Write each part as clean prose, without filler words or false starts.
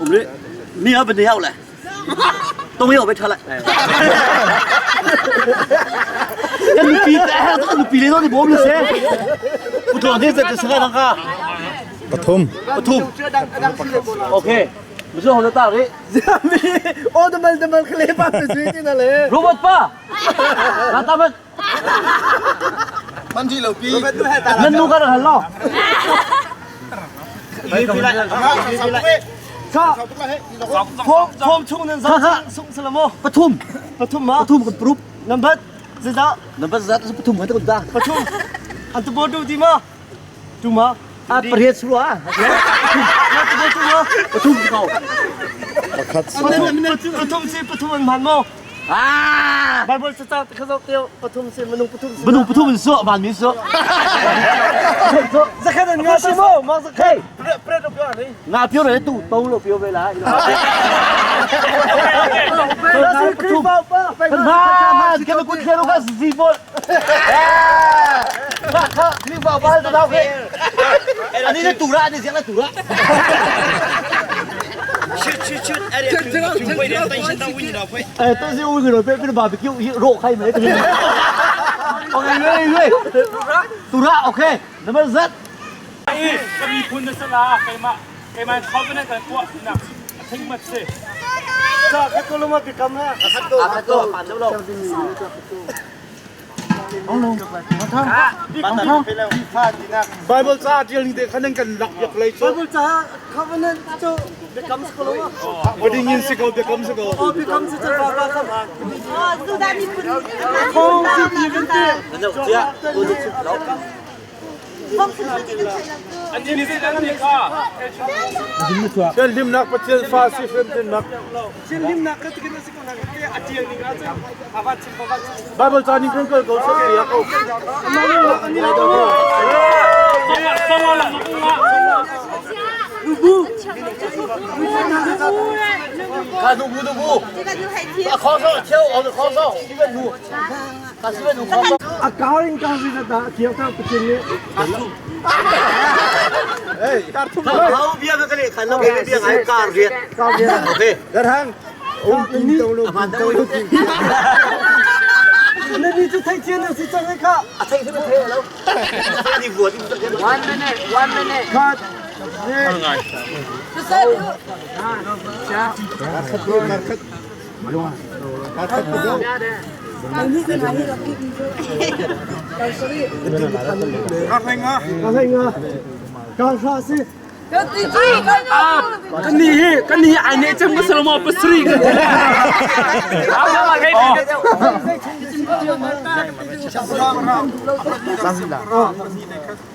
Um le mi ha ben yau le. Tong yau be tha le. Kan nupi kan nupi le no ni bom le se. Putlo ne zat se ka ka. Pathum. Pathum. Okay. Musu ho ta ri. Zami o damal damal khle pa se zui ti na le. Robot pa. Na ta man. Man di lo pi. Nan nu ka hal lo. Ka phom phom chung nan za sung salamo. Pathum. Pathum ma. Pathum kan proof. Number zida. Number zat pathum kan ta. Pathum. An tu bo tu ti ma. Tu ma. A pariat suru a. Tu ma. Pathum ko. Pakhat. Pathum si pathum an man mo. Ah! Bible sa ta khazok teo pathum si manung pathum si. Manung pathum in so man mi so. Zakhat an nga si mo ma zakhat. Pre pre lo pyo ani. Nga pyo re tu to lo pyo ve la. Man, kan ku thero ka si bol. Kha kha ni ba ba ta dau ke. Ani ne tu ra ani siang la tu ra. 哎，但是我个人别别 barbecue 肉开没得。OK，对对，tu ra OK，那么 Z。 Ka miphun na sala keimah keimah covenant kan tuah nak thing mat si. Sa khat ko luma bikam ha. Khat ko, khat ko, pan lo. Bible ca tial ning te khan kan lak yak lei chu. Bible ca covenant cu biakam si ko lo ma. Wedding in si ko biakam si ko. Oh biakam si cu pa pa kha ma. Oh, tu dah ni pun. Phong si ti kan ti. Phong si ti kan ti. An ni ni an ni kha. Sian lim nak pathian fa si fen tin nak. Sian lim nak ka ti kan si ko nak ke a tial ning a chu. Ava chim pa va chim. Bible ca ning kan kal ko sa ya ko. Ani lo. Songa songa lang nga. Nubu. 看努布努布，啊，ခေါ်ဆောချေအောင်ခေါ်ဆောဒီဘက်နူဒါစီဘက်နူခေါ်ဆော A kau in kau si ta tial ta pachin ni. ဟောဘီယာကလေးခါလောက်လေးဘီယာငါကာရီ Kau dia. โอเค Dar hang. Um tin to lo အမှန်တော့ 那你就太尖了，是真的卡。 အထိတ်စမထဲလောက်ဒီဘူဒီ One minute, one minute. Cut. Ka Ka nga. Ka sha si. กันนี่กันนี่ไอเนี่ยจังมุสลิมปสรีกัน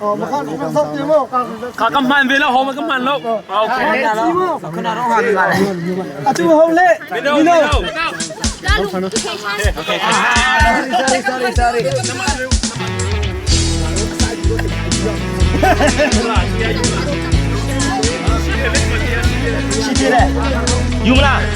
哦，我看你们上节目， ขากำมันเวลาหอมกำมันแล้วโอเค 啊，这个好嘞， ไม่โน่ไม่โน่ sorry sorry sorry ရှိသေးတယ်ယူမလား ဟ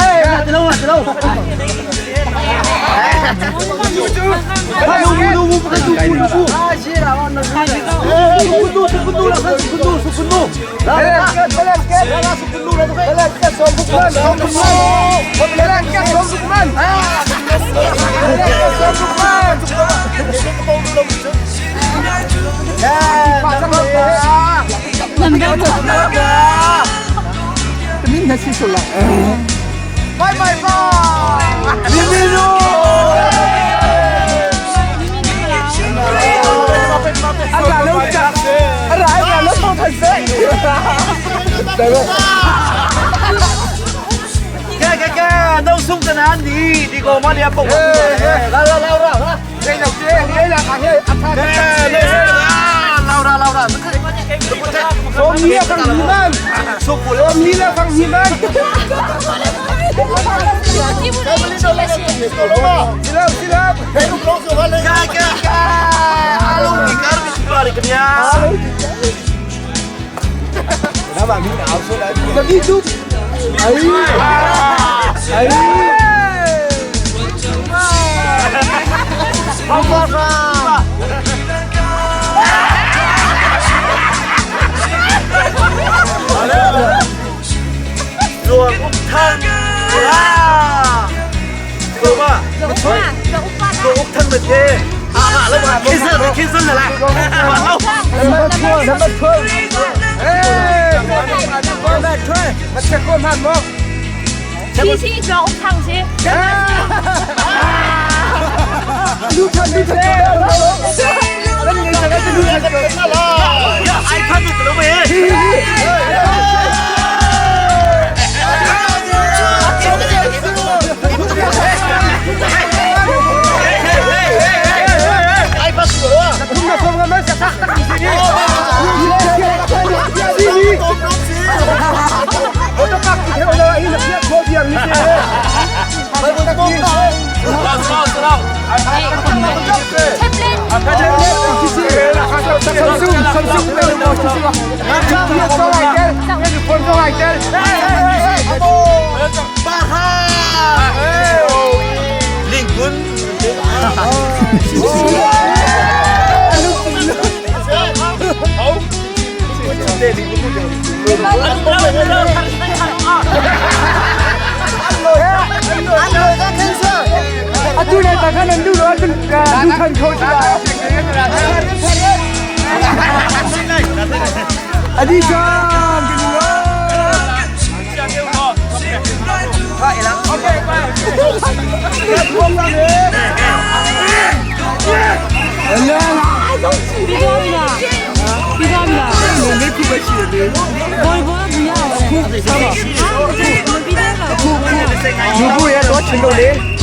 ေးတလုံးတလုံးဟာလူလူဘူးလူဘူးလူဘူးအာရှိတာဘာနော်လူလူစကုတူလာစကုတူစကုတူလာလာလာစကုတူလာလာ Som bukman, som bukman. Som bukman. Som bukman. Bye bye bye. ကဲကဲကဲ No sung ta nan di di ko ma lia pong. La la la ra la. Laura Laura. Om ni kang himan. Om ni la kang himan. Silap silap. ကဲကဲကဲအားလုံးဒီကားမရှိပါလိခင်ဗျာ Tapi tu. Ai. Ai. ဟောပါပါလောဥထန်လာตัวว่าตัวอุกทันมาเทอาหะแล้วมาคิดซะคิดซะละมาเอา Number 12, number 12. Eh, number 12. Macam kau man mo. 七七九唱些。 Lu kan lu kan. ไอ้พันธุ์ตัวเอง ไอ้พันธุ์ตัว Kung na kung naman sa tak di sini. Sini. Otak kaki kita udah ini nak kau dia ni. Samsung, Samsung, บ้าฮ่าลิงกุน Atu na takkan nandu lo atu dukan kau Adi jam လူဘူးရဲ့တော့ချင်လို့လေ